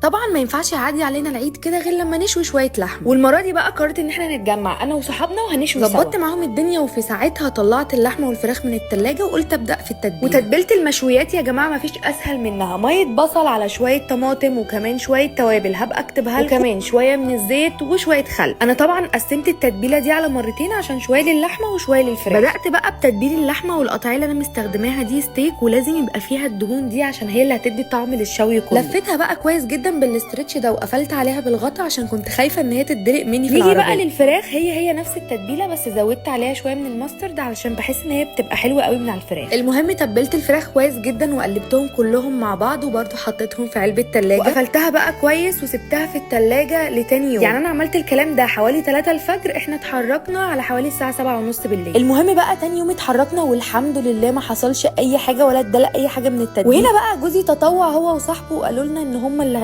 طبعا ما ينفعش يعدي علينا العيد كده غير لما نشوي شوية لحمه، والمرة دي بقى قررت ان احنا نتجمع انا وصحابنا وهنشوي سوا. ظبطت معاهم الدنيا وفي ساعتها طلعت اللحمة والفراخ من التلاجة وقلت ابدا في التتبيله. وتتبيله المشويات يا جماعة ما فيش اسهل منها، مية بصل على شوية طماطم وكمان شوية توابل هبقى اكتبها لكم، وكمان شوية من الزيت وشوية خل. انا طبعا قسمت التتبيله دي على مرتين عشان شوية للحمه وشوية للفراخ. بدات بقى بتتبيل اللحمة، والقطعيه اللي انا مستخدماها دي ستيك ولازم يبقى فيها الدهون دي عشان هي اللي هتدي طعم للشوي كله. لفيتها بقى كويس جدا بال stretch ده وقفلت عليها بالغطا عشان كنت خايفة ان هي تتدلق مني في العربية. نيجي بقى للفراخ، هي نفس التتبيله بس زودت عليها شوية من ال mustard علشان بحس ان هي بتبقى حلوة قوي من على الفراخ. المهم تبلت الفراخ كويس جدا وقلبتهم كلهم مع بعض، وبرده حطيتهم في علبة تلاجة وقفلتها بقى كويس وسبتها في التلاجة لتاني يوم. يعني انا عملت الكلام ده حوالي 3 الفجر، احنا اتحركنا على حوالي الساعة 7:30 بالليل. المهم بقى تاني يوم اتحركنا والحمد لله ما حصلش اي حاجة ولا اتدلق اي حاجة من التتبيله. وهنا بقى جوزي تطوع هو وصاحبه وقالوا لنا ان هم اللي